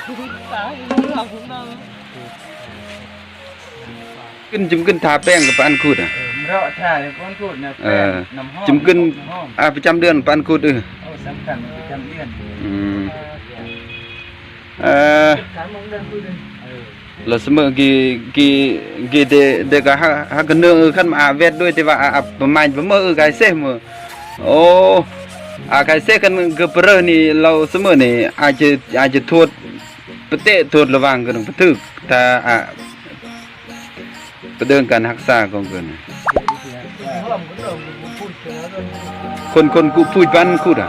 ຂຶ້ນ ຈຳຂຶ້ນທາແປ້ງກັບປານຂູດອະ ເອີ ເລາະທາແລ້ວປານຂູດນະ ເອີ ແປ້ງ ນ້ຳຫອມ ຈຳຂຶ້ນ ນ້ຳຫອມ ອາ ປະຈຳເດືອນປານຂູດ ເອີ ໂອ້ ສຳຄັນປະຈຳເດືອນ ອືມ ເອີ ເອີ ລະສະເໝີກີ ກີ ກີເດ ເດກະຮັກ ຮັກກັນເນີ ຄັນມາອາແວດດ້ວຍ ແຕ່ວ່າອາ ອາປະມານປະເມີ ເອີ ກາຍເຊເມີ ໂອ້ ອາກາຍເຊ ຄັນກະປະເຣີນີ້ ລາວສະເໝີນີ້ ອາດຈະ ອາດຈະໂທດ ປະເຕະໂທດລະຫວ່າງກັນປະຖືກ ຖ້າ ອາ ປະເດີງການຮັກສາຂອງເພິ່ນ ຄົນ ຄົນກຸຜູ້ປັນຂຸດອະ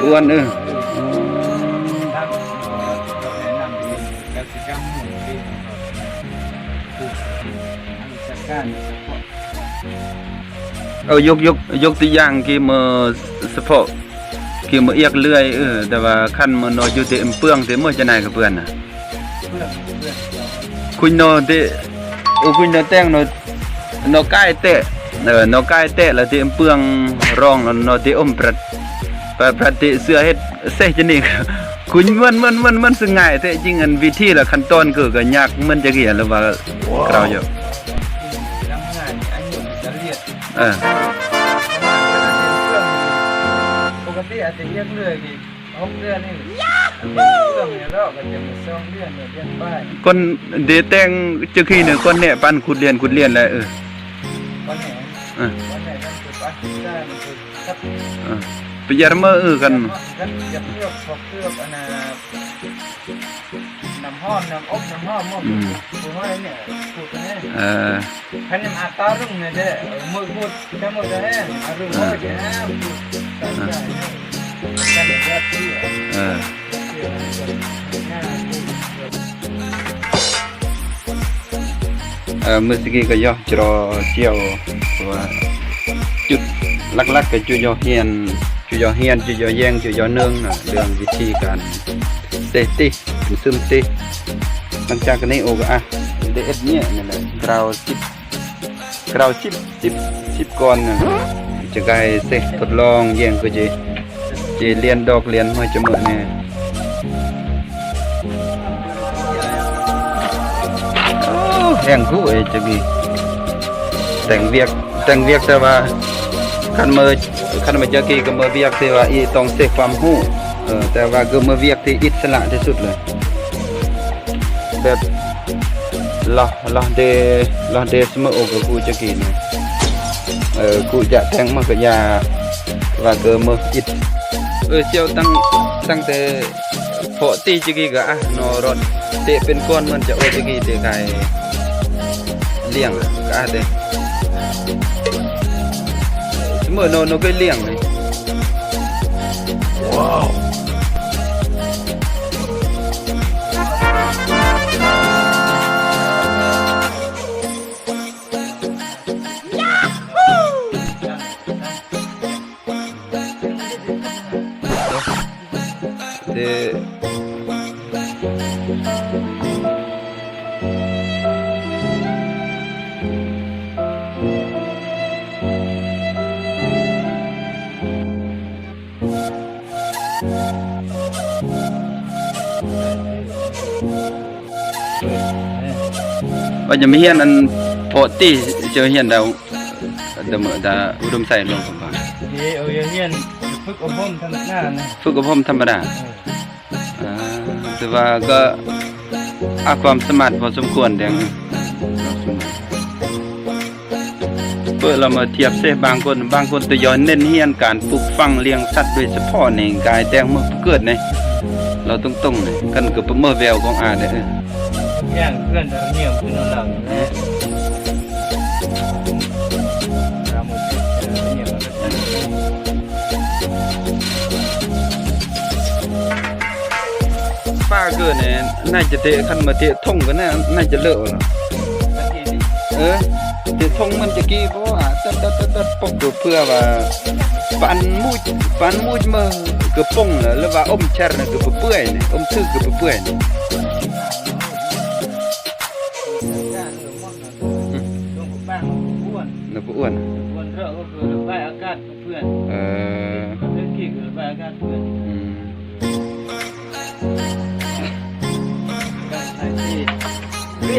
ອ້ວນ ເອີ ເອົາ ຍົກ ຍົກ ຍົກຕົວຢ່າງ ກີເມີສະເພາະ ກີເມີອຽກເລື່ອຍ ເອີ ແຕ່ວ່າຄັນເມີນອຢູ່ເຕເອັມເປືອງ ເຕເມີຈະໄນກະເພື່ອນນະ ຄຸຍນໍເຕ ໂອ ຄຸຍນໍແຕງນໍ ນໍກາຍແຕະ ເອີ ນໍກາຍແຕະ ລະເຕເອັມເປືອງ ຣອງ ລະນໍເຕອົມ ປະ ປະ ປະເຕເສືອເຮັດ ເຊຈະນີ້ ຄຸຍເມີນ ເມີນ ເມີນ ເມີນ ສະຫງ່າຍແທ້ຈິງ ອັນວິທີລະຂັ້ນຕອນກະ ກະຍາກເໝືອນຈັກຢ່າງ ຫຼືວ່າ ກາວຢູ່ ເອີ ປົກກະຕິອາດຈະອຽກເລື່ອຍນີ້ ຫົກເດືອນນີ້ ອັນນີ້ເຄື່ອງນີ້ລອກກະຈະມີສອງເດືອນ ເດືອນປາຍ ກ່ອນເດແຕ່ງຈັກທີໜຶ່ງ ກ່ອນແນະປັນຂຸດລຽນ ຂຸດລຽນແລ້ວ ເອີ ກ່ອນແນະ ເອີ ກ່ອນແນະ ເອີ ໄປຢາດເມີ ເອີ ກັນ ກັນຢາກເລືອກ ພວກເລືອກອັນນ່າ ນ້ຳຫອມ ນ້ຳອົບ ນ້ຳຫອມ ອືມ ຜູ້ນ້ອຍນີ້ ຜູ້ນີ້ ເອີ ຄັນຍາມອາຕາລຸງນີ້ເດ້ ມື້ພຸດຈະໝົດແລ້ວ ອາລຸງ ເອີ ໂອ້ຍ ເອີ ເອີ ເອີ ເອີ ມື້ສະກີກະຍໍ້ ຈະລໍ ຈຽວ ເພາະວ່າຈຸດຫຼັກໆກະຈຸຍໍຮຽນ ຈຸຍໍຮຽນ ຈຸຍໍແຍງ ຈຸຍໍເນີງນະ ເລື່ອງວິທີການເຕະຕິ ມັນຊຶມຕິ ຫຼັງຈາກນີ້ໂອກະ ອະ ໄດ້ເຮັດເມຍນີ້ແຫຼະ ກາວຊິບ ກາວຊິບ ຊິບ ຊິບກ່ອນນະ ຈະກາຍເຊ ທົດລອງແຍງກະເຈ ເຈລຽນດອກລຽນຫ້ອຍຈະເໝີແນ່ ໂອ້ ແຮງຮູ້ເອີຍຈັກດີ ແຕ່ງວຽກ ແຕ່ງວຽກ ແຕ່ວ່າຄັນເມີ ຄັນເມີຈັກກີກະເມີວຽກທີ່ວ່າອີຕ້ອງເຊຄວາມຮູ້ ເອີ ແຕ່ວ່າກະເມີວຽກທີ່ອິດສະຫຼະທີ່ສຸດເລີຍ ແບບ ລະ ລະເດ ລະເດສະເໝີໂອກະກູຈະກີນ ເອີ ກູຈະແຕ່ງມາກະຢາ ວ່າເກີເມີອິດ ເອີ ສ່ຽວຕັ້ງ ຕັ້ງແຕ່ເພາະຕີຈະກີກະ ອະ ນໍຣອດ ເຕະເປັນກ່ອນ ມັນຈະໂອຈະກີເຕະກາຍ ລ້ຽງ ກະອາເຕະ ສະເໝີນໍ ນໍກະລ້ຽງ ວ້າວ ເດ ວ່າຈະມາຮຽນອັນໂພດຕິ ເຈົ້າຮຽນດາວ ດາເມີດາອຸດົມໄຊໂລກະບານ ເອີ ເອີ ຮຽນຝຶກອົບຮົມທຳມະດານະ ຝຶກອົບຮົມທຳມະດາ ເອີ ອ່າ ຖືວ່າກໍ ອ່າ ຄວາມສາມາດພໍສົມຄວນແດງ ເປີດລະມາທຽບເສ ບາງຄົນ ບາງຄົນຕະຢອນເນັ້ນຮຽນການປູກຝັງລ້ຽງສັດໂດຍສະເພາະນີ້ ກາຍແຕ່ງເມືອຜູ້ເກີດນີ້ ລາວຕົງໆນີ້ ກັນກໍປະເມີແວວຂອງອາໄດ້ ເອີ ຢ່າງເພື່ອນລາວນຽມຄືນຳລາວນີ້ແຫຼະ ລາວໝົດ ປາເກີນແນ່ ໜ້າຈະເຕະ ຄັນມາເຕະທົ່ງກໍໜ້າ ໜ້າຈະເລີະລະ ເອີ ເຕະທົ່ງມັນຈະກີ້ບໍ່ ອາ ຕັດໆໆໆ ປົກ ເພື່ອວ່າ ປານມູດ ປານມູດເມີກະປົງ ຫຼືວ່າອົມແຊຣນະກະເປື່ອຍ ອົມຖືກກະເປື່ອຍ ອືມ ນະກະອ້ວນ ນະກະອ້ວນ ລະບາຍອາກາດເປື້ອນ ເອີ ລະບາຍອາກາດເປື້ອນ ອືມ. ຫຼ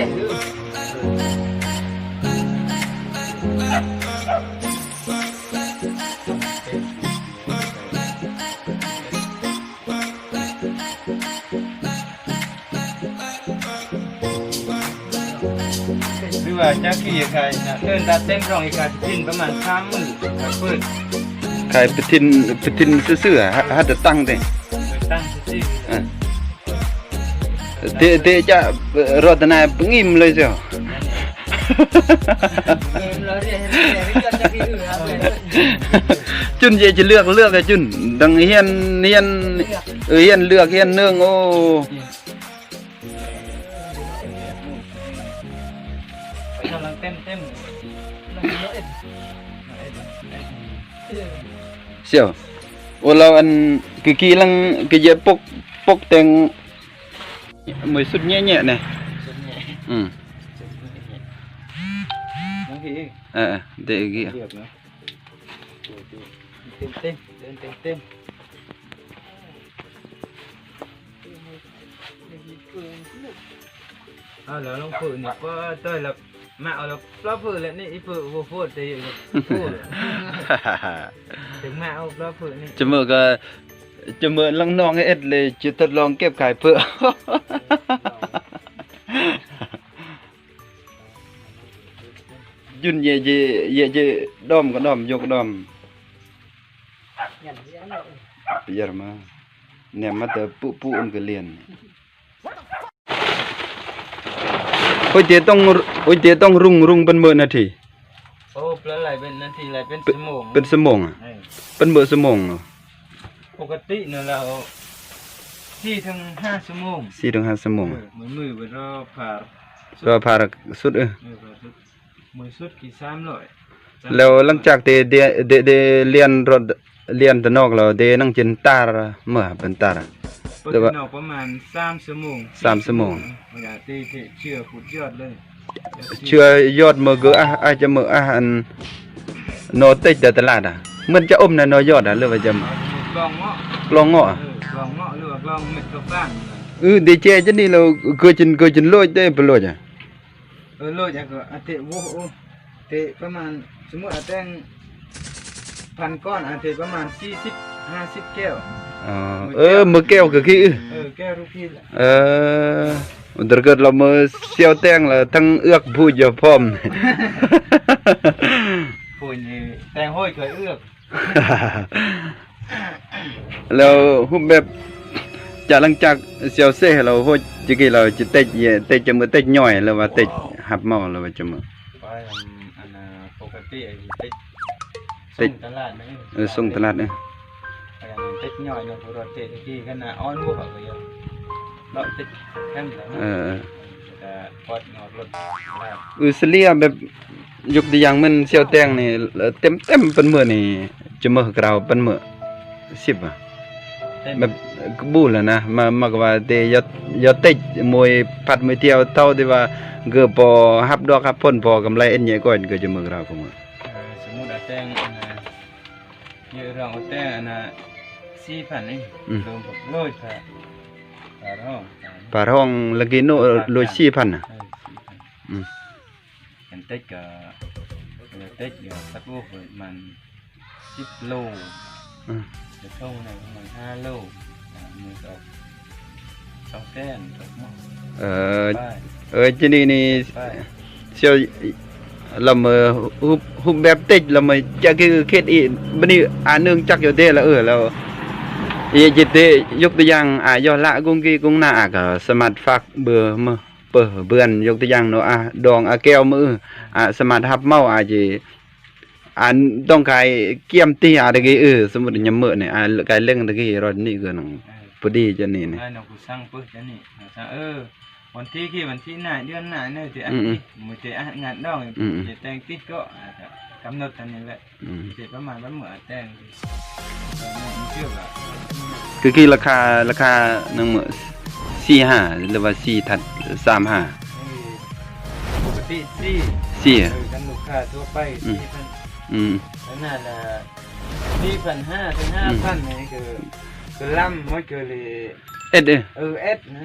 ືວ່າຈັກກີ້ຂາຍນະ ເອີ້ນຕາເຕັມສອງອີກຂາຍປະມານ ປະມານສາມມື້ຂາຍເປີດ ຂາຍປະທິນ ປະທິນຊື່ໆ ຫາ ຫາແຕ່ຕັ້ງເດ້ ຕັ້ງຊື່ໆ ເອີ ເຕ ເຕຈະ ເອີ ລັດຕະນາງິ້ມເລີຍເຈົ້າ. ຈຸນເຢຈະເລືອກ ເລືອກໃຫ້ຈຸນ ດັ່ງຮຽນ ຮຽນ ເອີ ຮຽນເລືອກ ຮຽນເນີງ ໂອ້ ກຳລັງເຕັມໆ ສ່ຽວ ໂອ ລາວອັນ ກະກີ້ຫຼັງກະເຢຍປົກ ປົກແຕ່ງ ມວຍສຸດແຍະໆ ແນ່ ສຸດແຍະ ອືມ ສຸດແຍະ ເອີ ເອີ ເດກະກີ້ ເລືອກນະ ເຕັມໆ ເດີນເຕັມໆ. ເອົາແລ້ວ ລອງເປີດນີ້ ເປີດເລີຍລະ ມາເອົາແລ້ວ ລອງເປີດແລ້ວນີ້ ອີເປີດບໍ່ໂພດເດ ໂອ້ ເຖິງມາເອົາ ລອງເປີດນີ້ ຈະເມີກະ ຈະເມີຫຼັງນ້ອງເຮັດເລີຍ ຈະທົດລອງເກັບຂາຍເປີດ. ຢຸນເຢ ເຢ ເຢ ເຢ ດອມກະດອມ ຍົກກະດອມ ປຽນມາ ແນມມາແຕ່ປຸປຸອັນກະລຽນ ໂອຍ ເຕຕ້ອງ ໂອຍ ເຕຕ້ອງລຸງ ລຸງເປັນເມີນາທີ ໂອ ປະມານຫຼາຍເປັນນາທີ ຫຼາຍເປັນຊົ່ວໂມງ ເປັນຊົ່ວໂມງ ເອີ ເປັນເມີຊົ່ວໂມງເນາະ ປົກກະຕິນະລາວ ສີ່ເຖິງຫ້າຊົ່ວໂມງ ສີ່ເຖິງຫ້າຊົ່ວໂມງ ເອີ ມື້ ມື້ເວລາພາ ເວລາພາສຸດ ເອີ ເອີ ພາສຸດ ມື້ສຸດກີ້ສາມຮ້ອຍ ແລ້ວຫຼັງຈາກເດ ເດ ເດ ເດລຽນລົດ ລຽນຕະນອກແລ້ວ ເດນັ່ງຈິນຕາເມື່ອເປັນຕາ ເປີດນອກປະມານສາມຊົ່ວໂມງ ສາມຊົ່ວໂມງ ເວລາເຕ ເຕເຊືອຂູດຍອດເລີຍ ເຊືອຍອດເມີກະອາ ອາດຈະເມີອາ ອັນ ໜໍ່ເຕັດແຕ່ຕະຫຼາດອະ ມັນຈະອົມນະໜໍ່ຍອດອະ ຫຼືວ່າຈະ ກອງເງາະ ກອງເງາະ ເອີ ກອງເງາະ ຫຼືວ່າກອງເມັດເຂົ້າຟາງ ເອີ ເດແຈຈະນີ້ແລ້ວ ເກີຍຈິນ ເກີຍຈິນໂລດເດ້ ປະໂລດອະ ເອີ ໂລດອະກະອາເຕະ ໂອ້ ໂອ້ ເຕະປະມານ ສົມມຸດອາແຕ່ງພັນກ້ອນ ອາເຕະປະມານສີ່ສິບ ຫ້າສິບແກ້ວ ອໍ ເອີ ເມີແກ້ວກະກີ້ ເອີ ແກ້ວທຸກທີແຫຼະ ເອີ ມັນຕະເກີດລະເມີສ່ຽວແຕ່ງລະທັງເອືອກຜູ້ຢາພ້ອມ ຜູ້ນີ້ແຕ່ງໂຫຍກວ່າເອືອກ ແລ້ວຮູບແບບ ຈາກ ຫຼັງຈາກສ່ຽວເຊແລ້ວ ໂຫ ຈະກີ້ລາວຈະເຕັດ ເຕັດຈະເມີເຕັດຍ່ອຍ ຫຼືວ່າເຕັດຮັບເໝົາ ຫຼືວ່າຈະເມີ ໄປອັນ ອັນ ປົກກະຕິເຕັດ ເຕັດ ສົ່ງຕະຫຼາດນະ ເອີ ສົ່ງຕະຫຼາດ ເອີ ເຕັດຍ່ອຍເນາະ ເພາະວ່າເຕັດທີ່ກັນນະ ອ່ອນບໍ່ເຂົາກະຢາກເລາະເຕັດແຄມແລ້ວ ເອີ ເອີ ກະປອດງອກລົດ ເອີ ສະເລ່ຍແບບ ຍົກຕົວຢ່າງແມ່ນສ່ຽວແຕ່ງນີ້ ເຕັມໆ ເປັນມື້ນີ້ ຈະເມີກະລາວເປັນມື້ສິບອະ ແບບກະບູລະນະ ມາ ມາກະວ່າເຕຍອດ ຍອດເຕັດມວຍພັດມວຍທ່ຽວ ເທົ່າທີ່ວ່າກະພໍຮັບດອກຮັບຜົນ ພໍກຳໄລເອັນໃຫຍ່ກ່ອນ ກະຈະເມີກະລາວກະມື້ ເອີ ສົມມຸດອາແຕ່ງ ເອີ ເຍອະລອງອາແຕ່ງອັນນະ ສີ່ພັນນີ້ ອືມ ໂລຍ ໂລຍ ຝາ ຝາຮ້ອງ ຝາຮ້ອງລະກິໂນ ໂລຍສີ່ພັນນະ ເອີ ສີ່ພັນ ອືມ ອັນເຕັດກະ ອັນເຕັດກະສັກໂອປະມານສິບໂລ ອືມ ກະທົງໜຶ່ງປະມານຫ້າໂລ ອາ ມື້ກະສອງແສນ ເອີ ເອີ ຈີນີ້ນີ້ ສ່ຽວລະເມີຮູບ ຮູບແບບເຕັດລະເມີຈັກຄືເຂດອີກ ບາດນີ້ອາເນື່ອງຈັກຢູ່ເດລະ ເອີ ແລ້ວ ເອ ຈິເຕ ຍົກຕົວຢ່າງ ອາ ຍໍລະກຸງກີກຸງນາ ອາ ກະສາມາດຝາກເບີ ເບີ ເບີ ຍົກຕົວຢ່າງເນາະ ອາ ດອງ ອາ ແກ້ວ ມື້ ອາ ສາມາດຮັບເໝົາ ອາ ຈິ ອັນຕ້ອງຂາຍກຽມຕີ ອາ ຕະກີ້ ເອີ ສົມມຸດຍາມມື້ນີ້ ອາ ກາຍເລັ່ງຕະກີ້ ຣອດນີ້ກະນັ່ງ ເອີ ພໍດີຈະນີ້ນີ້ ໄດ້ເນາະ ກູສັ່ງປຶດຈະນີ້ ເອີ ວັນທີ ວັນທີໜ້າ ເດືອນໜ້າເນີ ເຕ ອືມ ອາທິດ ມື້ເຕ ອາ ງານດອງ ອືມ ເຕແຕ່ງຕິດເກາະ ກຳນົດອັນນີ້ແຫຼະ ອືມ ເຕປະມານວັນມື້ແຕ່ງ ກະຄືລາຄາ ລາຄາໜຶ່ງມື້ ສີ່ຫ້າ ຫຼືວ່າສີ່ທັດ ສາມຫ້າ ເອີ ປົກກະຕິສີ່ ສີ່ ເອີ ຄັນລູກຄ້າທົ່ວໄປ ອືມ ສີ່ພັນ ອືມ ອັນນັ້ນລະ ສີ່ພັນຫ້າ ເຖິງ ອືມ ຫ້າພັນນີ້ ກະ ກະລຳ ມັນກະເລີຍ ເອັດ ເອີ ເອັດນະ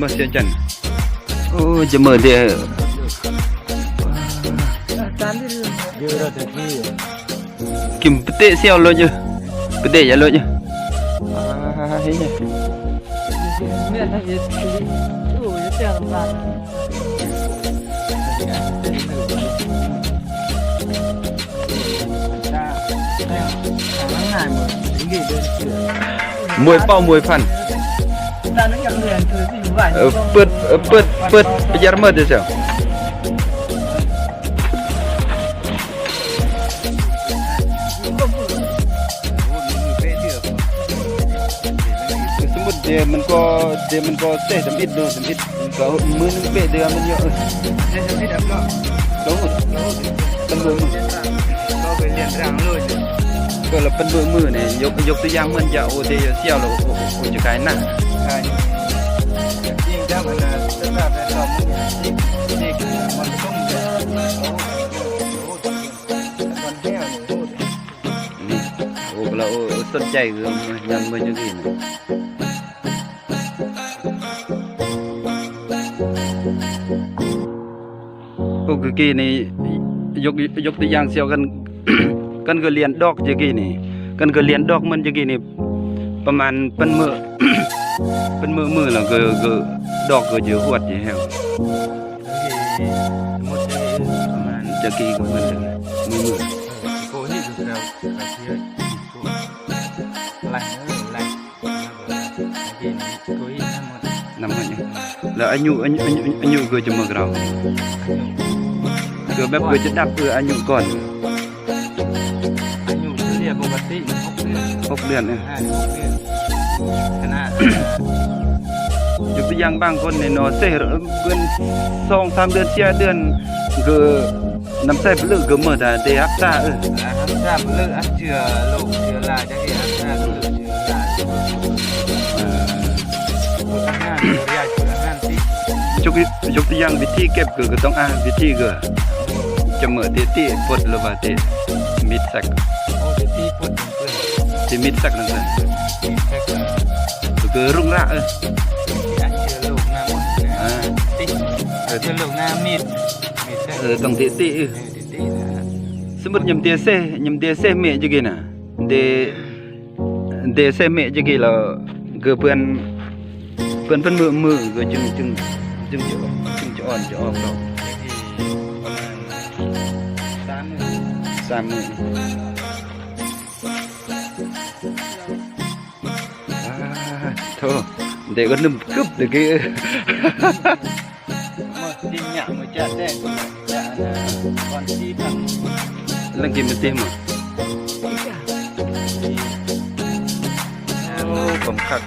ບໍ່ສຽວຈັນ. ໂອ້ ຈະເມີເດ. ກິນປະເຕະສຽວໂລດຢູ່ ປະເຕະຢາໂລດຢູ່. ມວຍເປົ້າມວຍຟັນ. ເອີ ເປີດ ເອີ ເປີດ ເປີດປະຢັດເມີດເດຊຽວ. ສົມມຸດເດມັນກໍ ເດມັນກໍເຕະທຳອິດເນາະ ທຳອິດ ກໍມື້ໜຶ່ງເປະເດືອມັນເຍາະ. ເອີ ປັນເບີມື ກໍໄປລຽນທາງເລີຍ ກໍລະປັນເບີມືນີ້ ຍົກ ຍົກຕົວຢ່າງເໝືອນຈະໂອເດຍະຊຽວລະໂອ ໂອ ໂອຈະກາຍໜ້າ ຈິງຈັງອັນນະ ສະພາບແວດລ້ອມມັນ ນີ້ ມັນຕ້ອງ ນີ້ ໂອ ລະໂອ ສົນໃຈຄື ຍາມເມື່ອຢູ່ນີ້ນະ. ໂອ ຄືກີ້ນີ້ ຍົກ ຍົກຕົວຢ່າງຊຽວກັນ ກັນຄືລຽນດອກຈະກີ້ນີ້ ກັນຄືລຽນດອກມັນຈະກີ້ນີ້ ປະມານປັນເມີ ປັນເມີມື້ລະ ຄື ຄືດອກຄືຈະຫວດຢູ່ແຮງ ປະມານຈະກີ້ກໍເໝືອນກັນ ມື້ ມື້ ນຳມັນຢູ່ ແລ້ວອາຍຸ ອາຍຸ ອາຍຸ ອາຍຸຄືຈະເໝີກັນ ຄືແບບຄືຈະດັບ ເອີ ອາຍຸກ່ອນ ອາຍຸສະເລ່ຍປົກກະຕິຫົກເດືອນ ຫົກເດືອນ ເອີ ຫ້າ ຫົກເດືອນ ຂະໜາດ ຍົກຕົວຢ່າງບາງຄົນນີ້ເນາະ ເສຍເດືອນ ສອງສາມເດືອນ ສີ່ເດືອນ ຄື ນ້ຳໃສປະເລີກກໍເໝີດ ແຕ່ເດຮັກສາ ເອີ ຮັກສາປະເລີກ ອັນເຊື້ອໂລກເຊື້ອລາຈະເຮັດຮັກສາປະເລີກເຊື້ອລາ ເອີ ອາຫານ ຢາກກິນອາຫານຕິ ຍົກ ຍົກຕົວຢ່າງວິທີເກັບ ກໍ ກໍຕ້ອງ ອາ ວິທີກໍຈະເໝີດ ເຕະ ເຕະປົດ ຫຼືວ່າເຕະ ມີດສັກ ໂອ້ ເຕະ ເຕະປົດ ເຕະ ມີດສັກນັ້ນ ມີດສັກ ກໍລຸງລະ ເອີ ອັນເຊື້ອໂລກນຳ ອາ ຕິ ອັນເຊື້ອໂລກນຳ ມີດ ມີດສັກ ເອີ ຕ້ອງເຕະ ເຕະ ເອີ ເຕະ ເຕະ ສົມມຸດຍາມເດເຊ ຍາມເດເຊເມະຈະກີ້ນະ ເດ ເດເຊເມະຈະກີ້ລະ ຄືເພື່ອນ ເພື່ອນ ເພື່ອນມື ມື ຄືຈຶ່ງ ຈຶ່ງ ຈຶ່ງຈະ ຈຶ່ງຈະອ່ອນ ຈະອອກດອກ ປະມານສາມມື້ ສາມມື້ ອາ ໂທ້ ເດກໍໜຶ່ມກຶບຕະກີ້ ມາຕິຫຍາມາຈາແດງ ຈາອັນນະ ກ່ອນສີ່ພັນ ລັງກິນມາຕິມາ ໂອ້ ຄວາມຄັກ